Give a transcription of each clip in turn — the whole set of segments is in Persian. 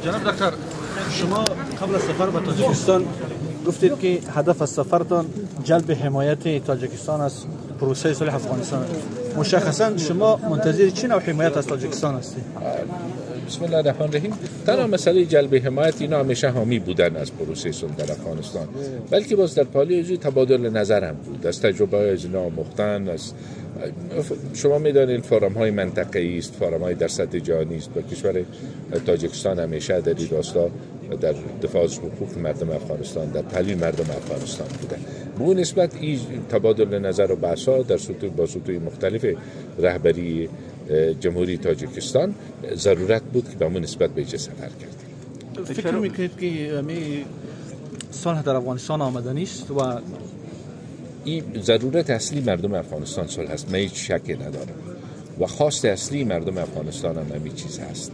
جناب دکتر، شما قبل از سفر به تاجیکستان گفتید که هدف از سفرتان جلب حمایت تاجیکستان از پروسه صلح افغانستان است. مشخصا شما منتظر چه نوع حمایت از تاجیکستان هستید؟ بسم الله الرحمن الرحیم. تنها مسئله جلب حمایت، اینا همیشه حامی بودن از پروسه صلح در افغانستان، بلکه باز در پالی از تبادل نظر هم بود، از تجربه از اینا آموختن. از شما میدانید فورم های منطقه‌ای است، فورم های در سطح جهانی است و کشور تاجیکستان همیشه در این راستا در دفاع از حقوق مردم افغانستان، در تحلیل مردم افغانستان بوده. به اون نسبت این تبادل نظر و بحث‌ها در سطوح با سطوح مختلف رهبری جمهوری تاجیکستان ضرورت بود که به اون نسبت به سفر کردیم. فکر میکنید که صلح در افغانستان آمدنی است و این ضرورت اصلی مردم افغانستان صلح است، من هیچ شکی ندارم و خواست اصلی مردم افغانستان هم همین چیز هست.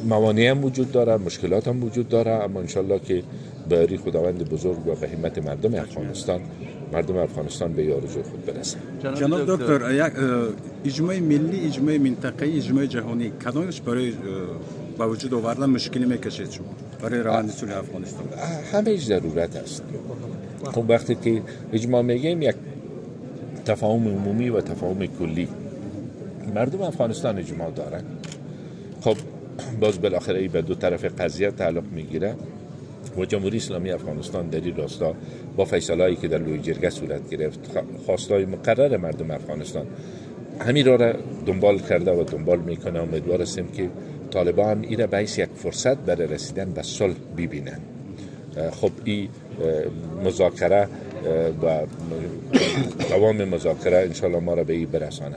موانع هم وجود داره، مشکلات هم وجود داره، اما انشالله که به یاری خداوند بزرگ و به همت مردم افغانستان، مردم افغانستان به آرزوی خود برسند. جناب دکتر، یک اجماع ملی، اجماع منطقه‌ای، اجماع جهانی کدامش برای با وجود آوردن مشکلی میکشید شما برای روند صلح افغانستان؟ همه ضرورت است. خب وقتی که اجماع میگیم یک تفاهم عمومی و تفاهم کلی، مردم افغانستان اجماع دارن. خب باز بالاخره ای به دو طرف قضیه تعلق میگیره و جمهوری اسلامی افغانستان در این راستا با فیصله‌ای که در لوی جرگه صورت گرفت، خواستای مقرر مردم افغانستان همین را دنبال کرده و دنبال میکنه. امیدوار هستیم که طالبان هم این را به حیث یک فرصت برای رسیدن به صلح ببینن. خب این مذاکره و دوام مذاکره انشالله ما را به این برسانه.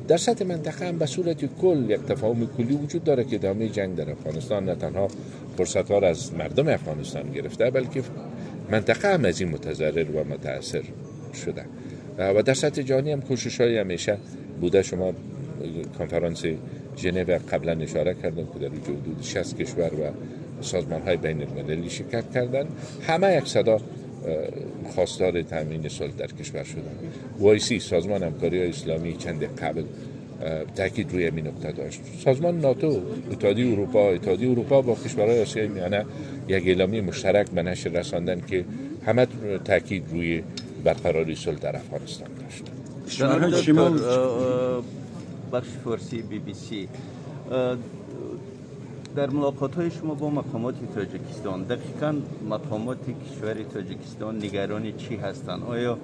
در سطح منطقه هم به صورت کل یک تفاهم کلی وجود داره که ادامه جنگ در افغانستان نه تنها فرصت ها را از مردم افغانستان گرفته، بلکه منطقه هم از این متضرر و متاثر شده. و در سطح جهانی هم کوشش های همیشه بوده. شما کنفرانس ژنو قبلا اشاره کردم که در حدود 60 کشور و سازمان های بین المللی شرکت کردن، همه یک صدا خواستار تامین صلح در کشور شدن. OIC، سازمان همکاری اسلامی، چند قبل تاکید روی همین نکته داشت. سازمان ناتو، اتحادیه اروپا، اتحادیه اروپا با کشورهای آسیای میانه یک اعلامیه مشترک به نشر رساندن که همه تاکید روی برقراری صلح در افغانستان داشت. بخش فارسی BBC، در ملاقات های شما با مقامات تاجیکستان، دقیقاً مقامات کشور تاجیکستان نگران چی هستند؟ آیا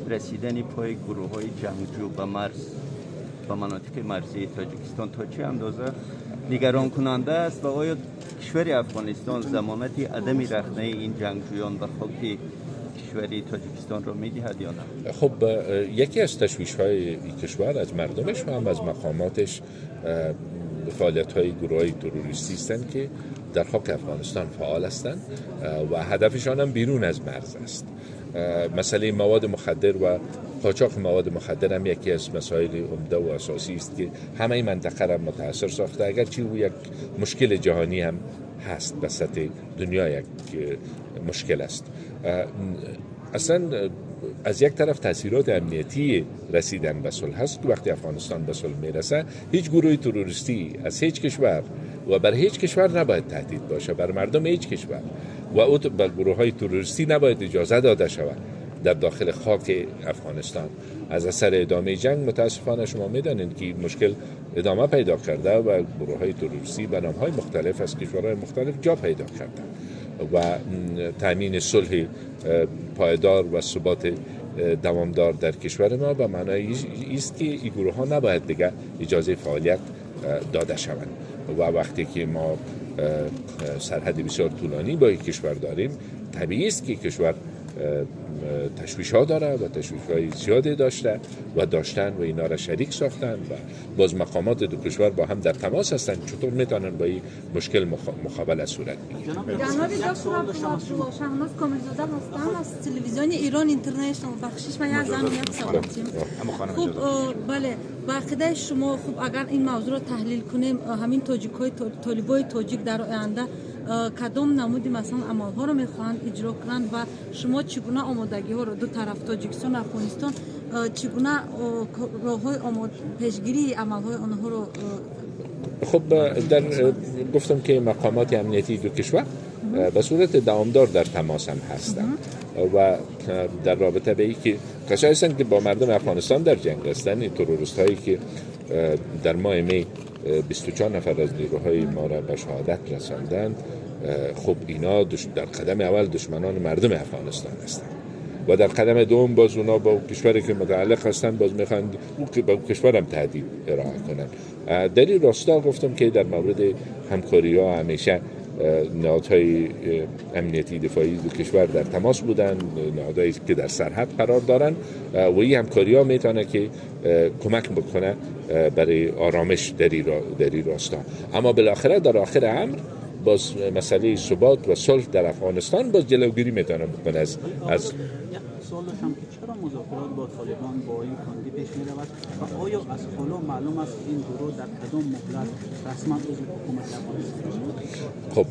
رسیدن پای گروه های جنگجو به مرز، به مناطق مرزی تاجیکستان تا چه اندازه نگران کننده است و آیا کشور افغانستان ضمانت عدم رخنه این جنگجویان به خاک کشور تاجیکستان را میدهد یا نه؟ خب یکی از تشویش های کشور از مردمش و هم از مقاماتش فعالیت های گروه های تروریستی هستند که در خاک افغانستان فعال هستند و هدفشان هم بیرون از مرز است. مسئله مواد مخدر و قاچاق مواد مخدر هم یکی از مسائل عمده و اساسی است که همه منطقه را متاثر ساخته، اگرچه او یک مشکل جهانی هم هست، به سطح دنیا یک مشکل است. اصلا از یک طرف تاثیرات امنیتی رسیدن به صلح هست که وقتی افغانستان به صلح میرسه هیچ گروه تروریستی از هیچ کشور و بر هیچ کشور نباید تهدید باشه، بر مردم هیچ کشور و او بر گروه های تروریستی نباید اجازه داده شود در داخل خاک افغانستان. از اثر ادامه جنگ متاسفانه شما میدانید که مشکل ادامه پیدا کرده و گروه های تروریستی به نام های مختلف از کشورهای مختلف جا پیدا کردند و تامین صلح پایدار و ثبات دوامدار در کشور ما به معنای است که این گروه ها نباید دیگه اجازه فعالیت داده شوند. و وقتی که ما سرحد بسیار طولانی با یک کشور داریم، طبیعی است که کشور تشویش ها داره و تشویش های زیادی داشته و داشتن و اینا را شریک ساختن و باز مقامات دو کشور با هم در تماس هستند چطور میتونن با این مشکل مقابله صورت بگیرن. جناب دکتر شهناز کاملزاده هستم از تلویزیون ایران اینترنشنال. بخشش من یک زن یک سوال. خب بله، با عقیده شما خب اگر این موضوع رو تحلیل کنیم، همین تاجیک‌های طالبای تاجیک در آینده کدام نمودی مثلا عمل‌ها رو میخواهند اجرا کنند و شما چگونه آمادگی ها رو دو طرف تاجیکستان و افغانستان چگونه راه‌های پیشگیری عمل‌های آنها رو خب در گفتم که مقامات امنیتی دو کشور به صورت دوامدار در تماس هم هستند و در رابطه به اینکه کسایی هستند که با مردم افغانستان در جنگ هستند، این تروریست هایی که در ماه می 24 نفر از نیروهای ما را به شهادت رساندند، خب اینا در قدم اول دشمنان مردم افغانستان هستند و در قدم دوم باز اونا با کشوری که متعلق هستند باز میخوان با کشور هم تهدید ارائه کنند. در این راستا گفتم که در مورد همکاری ها همیشه نهادهای امنیتی دفاعی دو کشور در تماس بودن، نهادهایی که در سرحد قرار دارن و این همکاری ها میتونه که کمک بکنه برای آرامش در این راستا. اما بالاخره در آخر امر باز مسئله ثبات و صلح در افغانستان باز جلوگیری میتونه بکنه از سوال داشتم که چرا مذاکرات با طالبان با این کندی پیش می رود و آیا از حالا معلوم است این گروه در کدام مهلت رسما عضو حکومت افغانستان شد؟ خب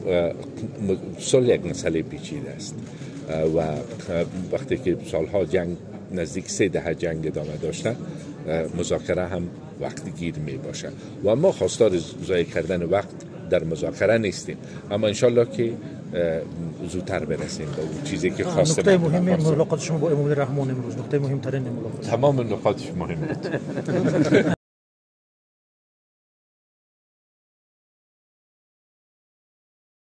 صلح یک مسئله پیچیده است و وقتی که سالها جنگ، نزدیک 3 دهه جنگ ادامه داشته، مذاکره هم وقت گیر می باشد و ما خواستار ضایع کردن وقت در مذاکره نیستیم، اما انشالله که زودتر برسیم به اون چیزی که خواسته. نکته مهم ملاقات شما با امام رحمان امروز، نکته مهمترین ملاقات، تمام نکاتش مهم بود.